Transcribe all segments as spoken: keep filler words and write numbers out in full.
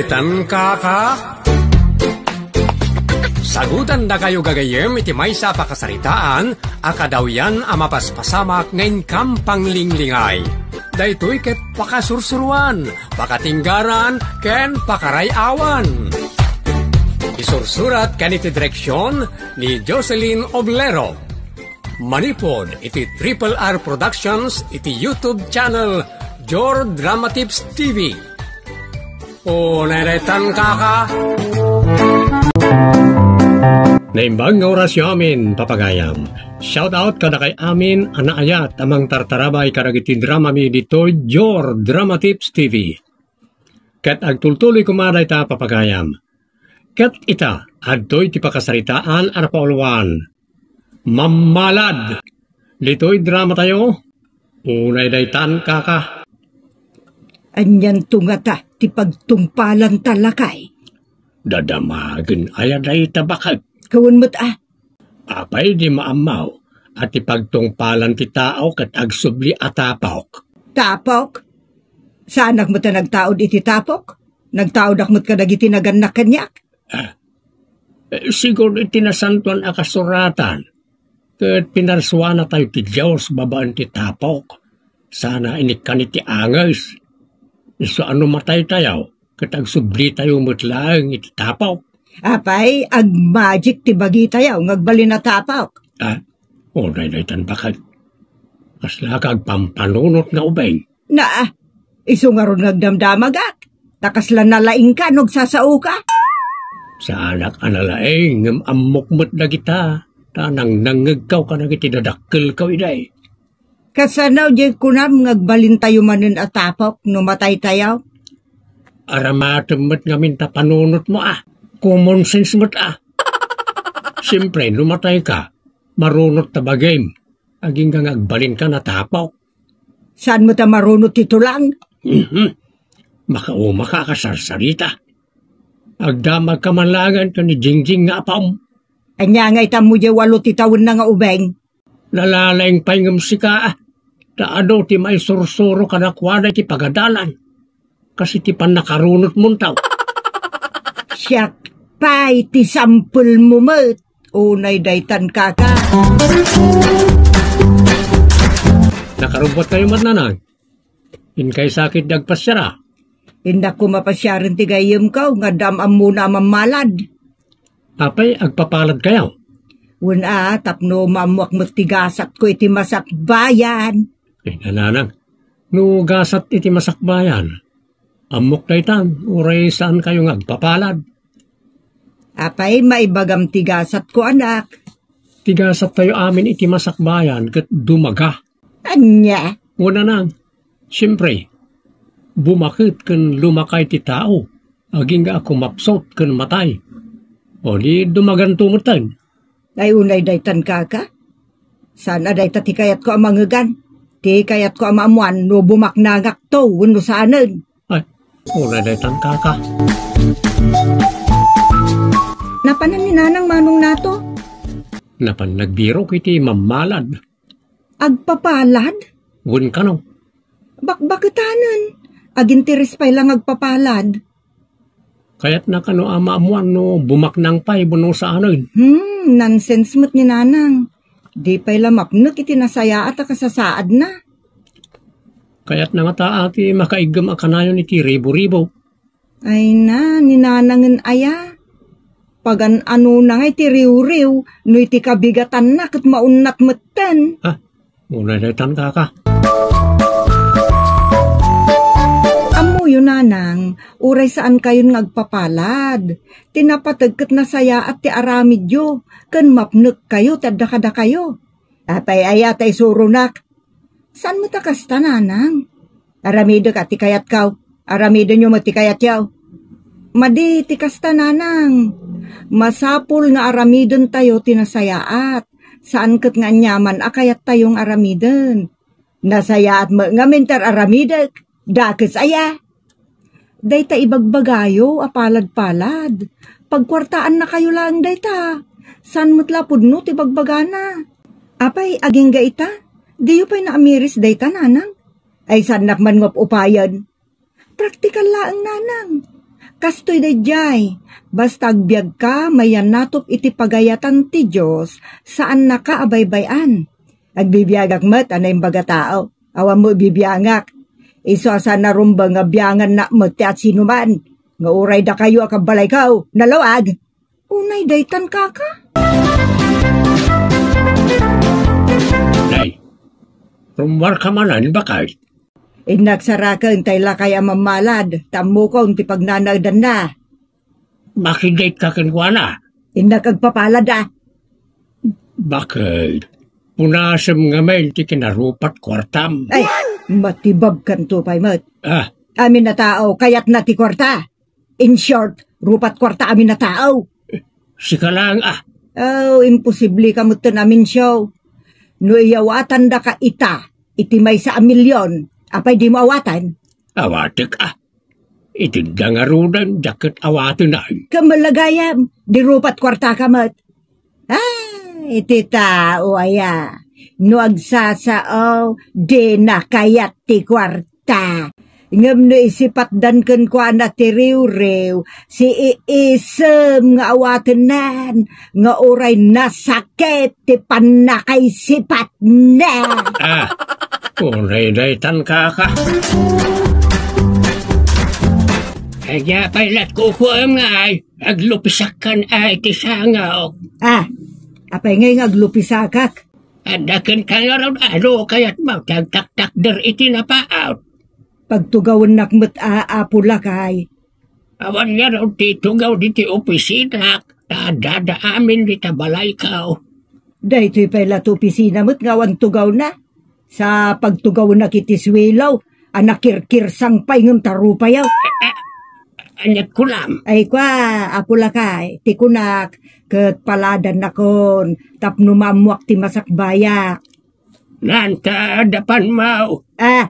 Tan kaka? Sagutandakayo gagayyem iti maysa a pakasaritaan a kadawyan a mapaspasamak nga inkam panglinglingay. Daytoy ket pakasursuruan, pakatinggaran, ken pakaray-awan. Isursurat ken iti direksion ni Jocelyn Oblero. Manipud iti Triple R Productions iti YouTube channel Jor Drama Tips T V. O, neretan kaka. Naimbag nga orasyo amin, papagayam. Shout out kadakay amin a naayat a mangtartarabay kadagiti dramami ditoy Jor Drama Tips T V. Ket agtultuloy koma dayta, papagayam. Ket ita, adtoy ti pakasaritaan a napauluan. Mammalad! Ditoy dramatayo, unay daytan, kaka. Anianto ngata ti pagtungpalanta, lakay? Dadamagen aya dayta, baket? Kawen met a. Apay di maammaw a ti pagtungpalan ti tao ket agsubli a tapok? Tapok? Saanak met a nagtaud iti tapok? Nagtaudak met kadagiti nagannak kaniak? Ah, eh, sigun iti Nasantoan a Kasuratan, ket pinarsuanatayo ti Dios babaen ti tapok, sana inikkan iti anges. Isu a no mataytayo, ket agsublitayo met laeng iti tapok. Apay, agmagic ti bagitayo nga agbalin a tapok? Ah, o, dayditan, baket. Kasla ka agpampanunot nga ubing? Na, isu ngarud nga agdamdamagak. Ta kasla nalaingka no agsasaoka? Saanak a nalaing, ngem ammok met dagita, ta nangnangngegkaw kadagiti dadakkelkaw idiay. Kasano diay kunam nga agbalintayo manen a tapok no mataytayo? Aramatem met ngamin ta panunotmo a. Common sense met a. Siempre, no matayka, marunot ta bagim. Agingga nga agbalinka a tapok. Saan met a marunot ti tulang? Mhm. Makaumaka a kasarsarita. Agdamagka man laengen ken ni Jingjing nga apam. Ania nga itammo diay walo ti tawenna nga ubing? Nalalaing pay ngem sika, ah. Ta adu ti maisursuro kadakuada iti pagadalan. Kas iti pannakarunotmonto. Siak pay ti sampelmo met. Unay daytan, kaka. Nakarubbuatkayo met, nanang? Inkay sakit di agpasiar a? Innak koma pasiaren ti gayyemko nga adda am-ammona a mammalad. Apay, agpapaladkayo? Wen a, tapno maammoak met ti gasatko iti masakbayan. Ay, nanang, no gasat iti masakbayan, ammok daytan, uray saankayo nga agpapalad. Apay, maibagam ti gasatko, anak? Ti gasattayo amin iti masakbayan ket dumaga. Ania? Wen, nanang, siempre, bumaket ken lumakay ti tao, agingga a kumapsut ken matay. O di dumaganto metten. Ay, unay daytan, kaka. Saan a dayta ti kayatko a mangegan. Ti kayatko a maammoan no bumaknangakto wenno saanen. Ay, unay daytan, kaka. Napanan ni nanang manong nato? Napan nagbirok iti mammalad. Agpapalad? Wen kano. Bakbaketanen. Aginteres pay la nga agpapalad. Kayatna kano a maammoan no bumaknang pay wenno saanen. Hmm, nonsense met ni nanang. Di pay la mapnek iti nasayaat a kasasaadna. Kayatna ngata a ti makaiggem a kanayon iti ribo-ribo. Ay na, ni nanangen aya. Pagan-anona nga iti riwriw, no iti kabigatanna ket maunnat metten. Ha? Unay daytan, kaka. Ammoyo, nanang, uray saankayon nga agpapalad. Ti napateg ket nasayaat ti aramidyo, ken mapnekkayo ti adda kadakayo. Apay aya ta isuronak? Saan met a kasta, nanang? Aramidek a ti kayatko. Aramidenyo met ti kayatyo. Madi ti kasta, nanang. Masapul nga aramidentayo ti nasayaat. Saan ket nga aniaman a kayattayo nga aramiden. Nasayaat met ngamin ti ar-aramidek. Dakes aya? Dayta ibagbagayo a palad-palad. Pagkuartaannakayo laeng dayta. Saan met la pudno ti bagbagana? Apay, agingga ita? Diyo pay naamiris dayta, nanang? Ay, saannak man nga up-upayen. Praktikal laeng, nanang. Kastoy daydiay, basta agbiagka, mayannatop iti pagayatan ti Dios, saannaka a baybay-an. Agbibiagak met a naimbag a tao. Awan mo ibibiangak. Isu a saan a rumbeng nga biangannak met ti asinoman. Nga uray dakayo a kabbalayko, nalawag. Unay daytan, kaka? Nay, rummuarka manen, baket? Innak saraken tay lakay a mammalad, ta ammokon ti pagnanaedanna. Makidate ka kenkuana? Innak agpapalad, a. Baket? Punasem ngamin ti kinarupat kuartam. Ay, matibabkanto pay met. Ah. Amin a tao, kayatna ti kuarta. In short, rupat kuarta amin a tao. Sika lang, ah. Oh, imposible ka metten a minsiaw. No iyawatandaka ita, iti maysa a milyon, apay dimo awaten? Awatek, ah. Itedda ngaruden, diak ket awatenan. Ket met la gayam, di rupat kuartaka met. Ah, iti tao aya, no agsasao, dina kayat ti kuarta. Ngem no isipatdan kenkuana ti riwriw, siiisem nga awatennan, nga uray nasakit ti pannakaisipatna. Ah, unay daytan, kaka. Ania pay lat kukuem nga ay, aglupisakkan ay ti sangok. Ah, apay ngay nga aglupisakak? Adda kenka ngarud, adu kayat mo ti agtaktakder iti napaot? Pagtugawennak met a, Apo Lakay. Awan ngarud ti tugaw diti opisinak, ta addada amin dita balayko. Daytoy pay la ti opisina met nga awan tugawna. Sa pagtugawennak iti suelo, a nakirkirsang pay ngem ta rupayo. Ah, ah, aniat kunam? Ay, kua, Apo Lakay, ti kunak, ket paladannakon, tapno maammoak ti masakbayak. Nanta, dapanmo. Ah,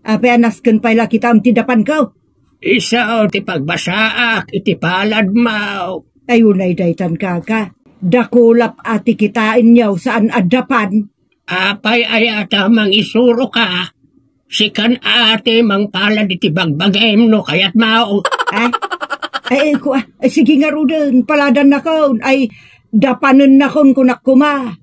apay a nasken pay la kitam ti dapanko? Isu ti pagbasaak iti paladmo. Ay, unay daytan, kaka. Dakulap a ti kitaenyo, saan a dapan. Apay aya ta mangisuroka? Sikan a ti mangpalad iti bagbagim no kayatmo. Ah? Ay, kua, ay, sige ngaruden, paladannakon. Ay, dapanennakon kunak koma.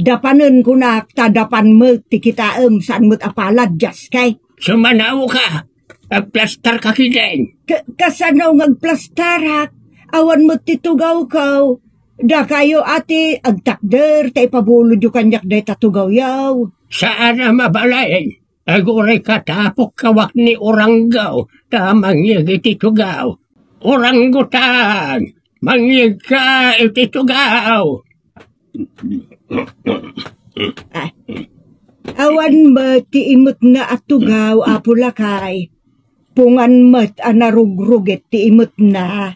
Dapanen kunak, ta dapan met ti kitaem, saan met a palad, diaskay. Sumanaoka, agplastarka ketdin. Ka-, kasano nga agplastarak? Awan met ti tugawko. Dakayo, ati, agtakder ta ipabulodyo kaniak dayta tugawyo. Saan a mabalin. Aguray katapok kawak ni Uranggaw ta mangyeg iti tugaw. Uranggutan, mangyegka iti tugaw. Ah, awan met ti imetna a tugaw, Apo Lakay. Pungan met a narugrugit ti imetna.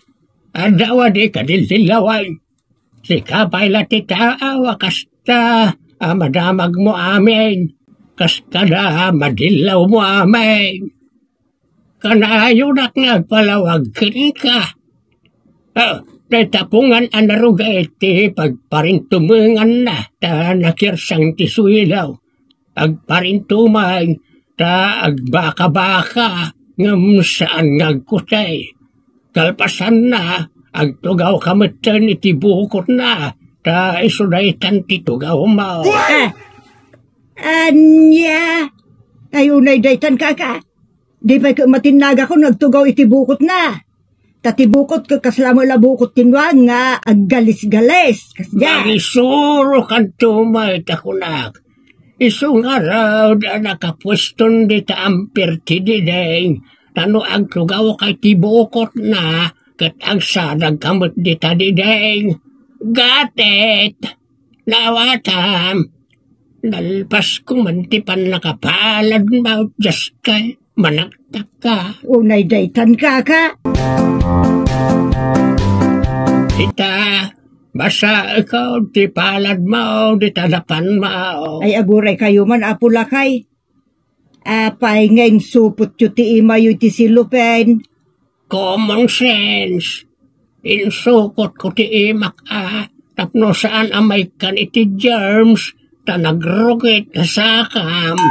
Adda wadi kadildilawan. Sika pay la ti taaw a kasta a madamagmo amin, kas kada madillawmo amin. Kanayonak nga agpalawag kenka. Ah, dayta pungan a narugit ti pagparintumenganna ta nakirsang ti suelo. Agparintumeng ta agbakabaka ngem saan nga agkutay. Kalpasanna, agtugawka metten iti bukotna ta isu daytan ti tugawmo. Ah, ania? Ay, unay daytan, kaka. Di pay ket matinnagakon nga agtugaw iti bukotna. Ta ti bukot ket kasla met la bukot ti nuang nga aggalisgalis. Kasdiay. Mangisurokanto met a kunak. Isu ngarud a nakapueston dita ampir ti diding. Ta no agtugawka iti bukotna, ket agsadagka met dita diding. Gatit! Naawatam! Nalpasko man ti pannakapalad, maudyas kay manaktakka. Unay daytan, kaka. Ita, basaeko ti paladmo, dita dapanmo. Ay, aguray kayo man, Apo Lakay. Apay nga insupotyo ti imayo iti silopen? Common sense. Insukotko ti imak a tapno saan a maikkan iti germs ta nagrugit a sakam.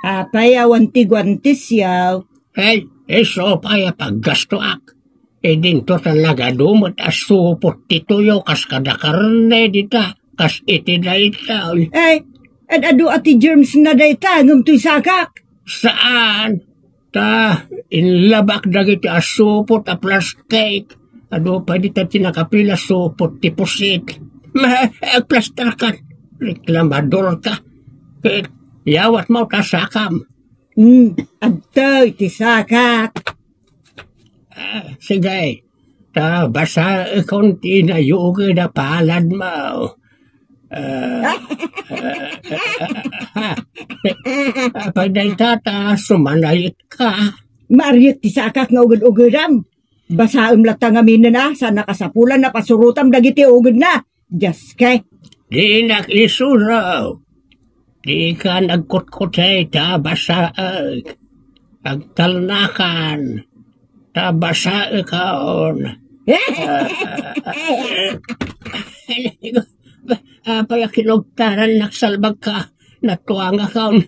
Apay awan ti guantes yaw? Ay, isu pay a paggastoak. Idinto ta nagadu met a supot ti tuyo kas kada karne dita, kas iti dayta. Eh, ad-adu a ti germs na dayta, ngem toy sakak. Saan? Ta, inlabak dagiti a supot a plastik. Adu pay dita ti nakapila supot ti pusit. Ma, agplasterkan. Reklamador ka. Ket, yawat mo ta sakam. Hmm, adtoy ti sakak. Ah, sige. Ta basaekon ti nayuged a palad mo. Ah, ah, ah, ah, apay dayta ta sumanayet ka? Maariek ti sakak nga uged-ugedam. Basaem latta ngamin a, sa nakasapulan a pasurotam dagiti ugedna. Diaske. Dinak isuro. Dikan agkutkutay ta basaek. Agtalnakan ta basaekon. Ah, apay a kinugtaran, nagsalbag ka. Natuangakon.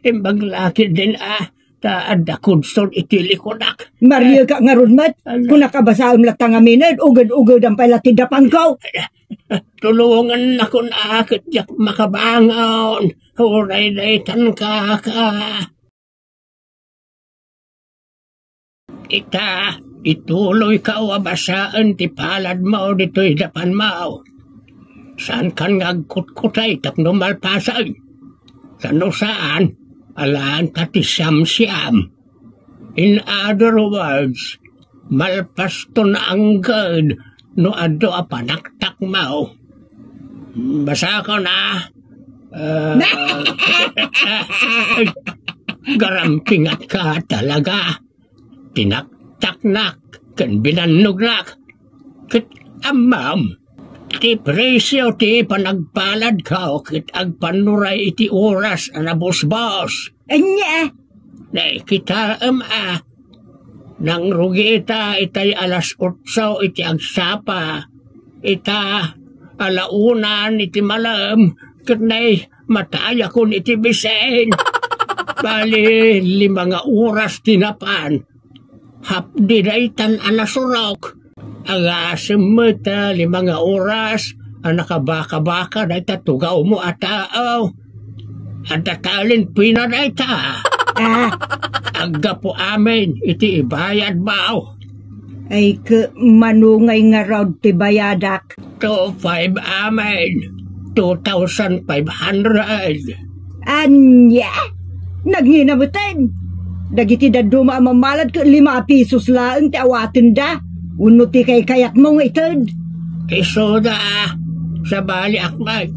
Imbag la ketdin a ta adda kudson iti likudak. Maariek ka ngarud met, kunak a basaem latta ngamin, uged-ugedam pay la ti dapanko. Tulongennakon a ket diak makabangon. Uray daytan, kaka. Ita, ituloykaw a basaen ti paladmo ditoy dapanmo. Saankan nga agkutkutay tapno malpasen. Ta no saan, alaanta ti siamsiam. In other words, malpaston a anggad no adu a panaktakmo. Basakon a, ah, garampingatka talaga. Tinaktaknak ken binannognak. Ket ammom, ti presio ti panagpaladko ket agpannuray iti oras a nabusbos. Ania? Nakitaem a, nangrugi ita itay alas otso iti agsapa, ita alaunan iti malem, ket nay matayakon iti bisin. Bali, lima nga oras ti napan. Hapdi daytan a nasurok. Agasem met a lima nga oras a nakabakabaka dayta tugawmo a tao. Adda talent pina dayta. Ah. Aggapu amin iti ibayadmo. Ay, ke, mano ngay ngarud ti bayadak? Two five amin. Two thousand five hundred. Ania? Nagngina meten. Dagiti dadduma a mamalad ket lima a pisos laeng ti awatenda. Wenno ti kaykayatmo nga ited? Isuda, sabali, akmat.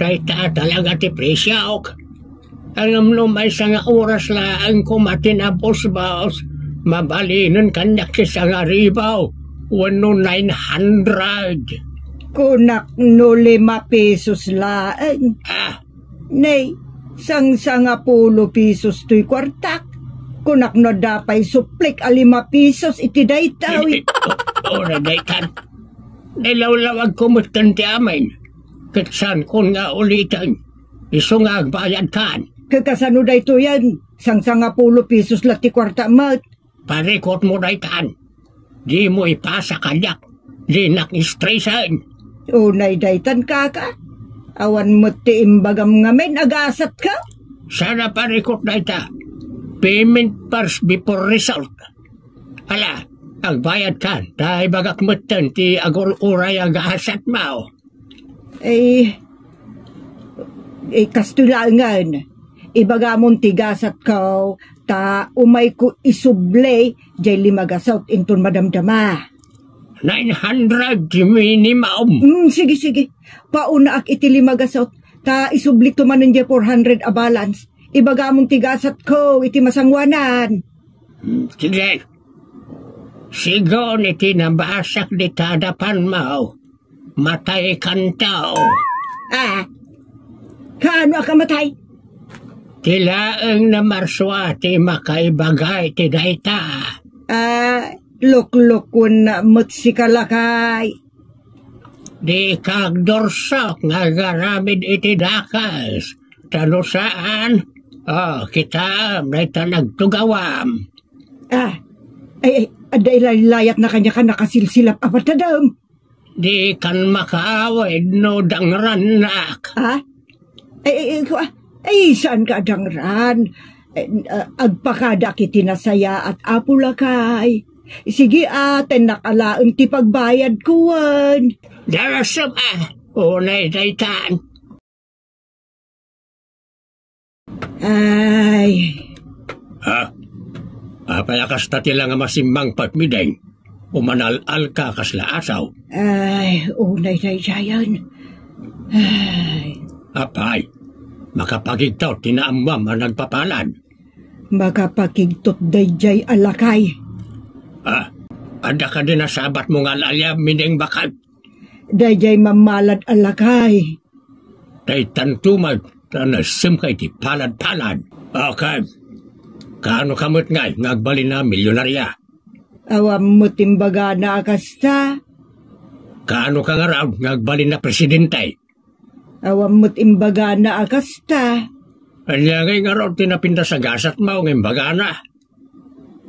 Dayta talaga ti presiok. Ngem no maysa nga oras laeng koma ti nabusbos, mabalinen kaniak ti sangaribu wenno nine hundred. Kunak no lima pesos laeng. Ah. Nay, sangsangapulo pesos toy kuartak. Kunak no adda pay suplik a lima pesos iti daytoy. O, o, daytan. Nailawlawagko metten ti amin. Ket saankon nga uliten. Isu nga agbayadkan. Ket kasano daytoyen? Sangsangapulo pesos la ti kuarta met. Parikutmo daytan. Dimo ipasa kaniak. Dinak stresen. Unay daytan, kaka. Awan met ti imbagam ngamin, agasatko. Saan a parikut dayta. Payment first before result. Ala, agbayadkan, ta ibagak metten ti agur-uray a gasatmo. Eh, eh, kastoy laengen. Ibagamon ti gasatko, ta umayko isubli jay lima gasut inton madamdama. Nine hundred ti minimum. Mm, sige, sige. Paunaak iti lima gasut, ta isublikto manen jay four hundred a balance. Ibagamon ti gasatko iti masangoanan. Mm, sige. Sigun iti nabasak dita dapanmo. Mataykanto. Ah, kaano a kamatay? Ti laeng a marsua ti makaibaga iti dayta. Ah, luklukuen met sika, lakay. Dika agdursok nga agaramid iti dakes. Ta no saan, o, kitaem dayta nagtugawam. Ah, ay, ay, Adda ilaylayatna kaniak a nakasilsilap a patadem. Dikan makaawid no dangrannak. Ah? Ay, ay, ay, kua-, ay, saan ka adangran? Eh, ah, agpakadak iti nasayaat, Apo Lakay. Sige, ah, tennak alaen ti pagbayadko wen. Darasem, ah, unay daytan. Ay. Ha? Apay a kasta ti la nga masimmangpet, Mideng? Umanal-al ka kasla asaw? Ay, unay daydiayen. Ay. Apay, makapagigtot ti naammoam a nagpapalad. Makapakigtot daydiay a lakay. Ah, adda kadi nasabatmo nga al-aliam, Mideng Bakay? Daydiay mammalad a lakay. Daytanto met, ta nasemka iti palad-palad. Okay. Kaano ka met ngay nga agbalin a milyonarya? Awan met imbagana a kasta. Kaano ka ngarud nga agbalin a presidente? Awan met imbagana a kasta. Ania ngay ngarud ti napintas a gasatmo nga imbagana?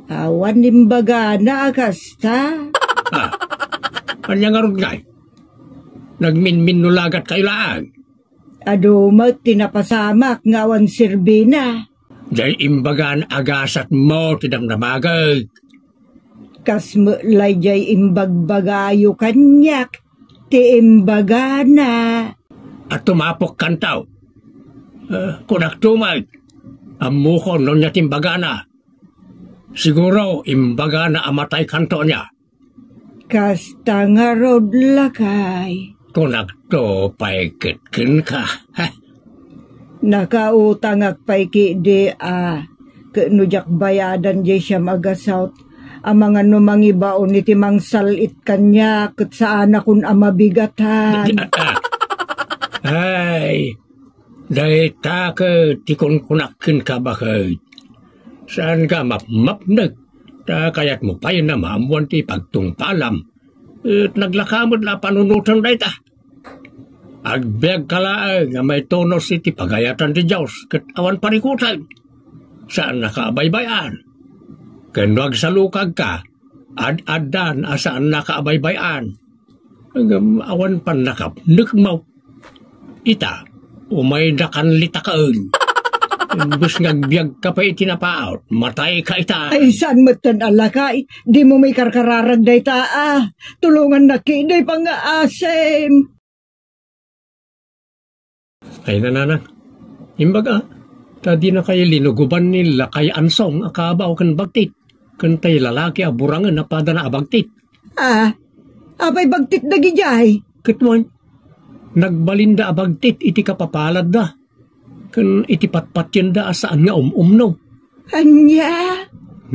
Awan imbagana a kasta. Ah, ania ngarud ngay? Nagminminnulagatkayo laeng. Adu met ti napasamak nga awan serbina. Diay imbagana a gasatmo ti damdamagek. Kas met lay diay imbagbagayo kaniak ti imbagana. At tumapok kantaw. Ah, kunak tumag. Ammokon no ania ti imbagana. Siguro, imbagana a matay kanto ania. Kasta ngarud, lakay. Kunakto pay ket kenka. Nakautangak pay ketdi a, ket no diak bayadan diay siam a gasawt, amangan no mangibaon iti mangsal-it kaniak, ket saanakon a mabigatan. Ay, dayta ket ti kunkunak kenka, baket. Saanka a mapmapnek, ta kayatmo pay a maammuan ti pagtungpalam. Et naglaka met la a panunotem dayta. Agbiagka laeng a maitunos iti pagayatan ti Dios ket awan parikuten. Saannaka a baybay-an. Ken no agsalukagka, ad-addan a saannaka a baybay-an. Ngem awan pannakapnekmo. Ita, umaydakan litaken. Imbes nga agbiagka pay iti napaut, matayka ita. Ay, saan metten a lakay? Dimo makarkararag dayta, a. Tulongannak ketdi pangngaasem. Ay, nanang. Imbaga, ta dinakay linuguban ni Lakay Ansong a kabaw ken bagtit, ken tay lalaki a burangen a padana a bagtit. Ah, apay bagtit dagidiay? Ket wen, nagbalinda a bagtit iti kapapaladda, ken iti patpatienda a saan nga um-umno. Ania?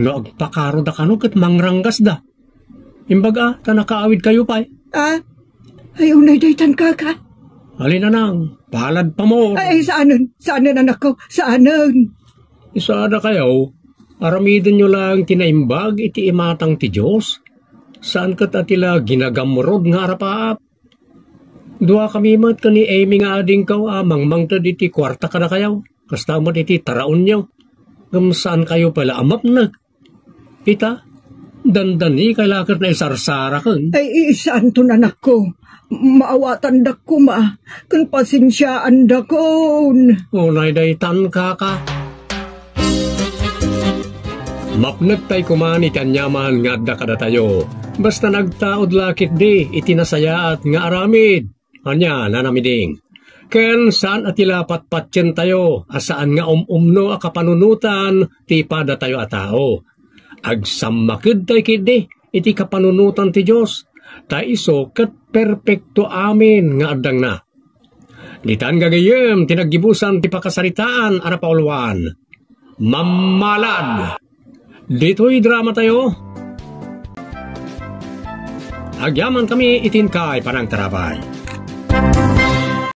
No agpakaroda kano ket mangranggasda. Imbaga, ta nakaawidkayo pay. Ah? Ay, unay daytan, kaka. Alinanang, palad pamor. Ay, saanen, saanen, anakko, saanen. Isu a dakayo, aramidenyo laeng ti naimbag iti imatang ti Dios. Saan ket a ti la ginagamrod nga arapaap. Duakami met ken ni Amy nga adingko a mangmangted iti kuarta kadakayo. Kasta met iti taraonyo. Ngem saankayo pay la a mapnek. Ita, dandanikay la ket naisarsaraken. Ay, isanton, anakko. Maawatandak koma, ken pasensiaandakon. Unay daytan, kaka. Mapnek tay kuman iti aniaman nga adda kadatayo. Basta nagtaud la ketdi iti nasayaat nga aramid. Ania, Nana Miding? Ken saan a ti la patpatientayo a saan nga um-umno a kapanunotan ti padatayo a tao. Agsammakedtay ketdi iti kapanunotan ti Dios, ta isu ket perpekto amin nga addangna. Ditan gagayyem ti naggibusan ti pakasaritaan a napauluan. Mammalad! Ditoy dramatayo, agyamankami iti inkay panangtarabay.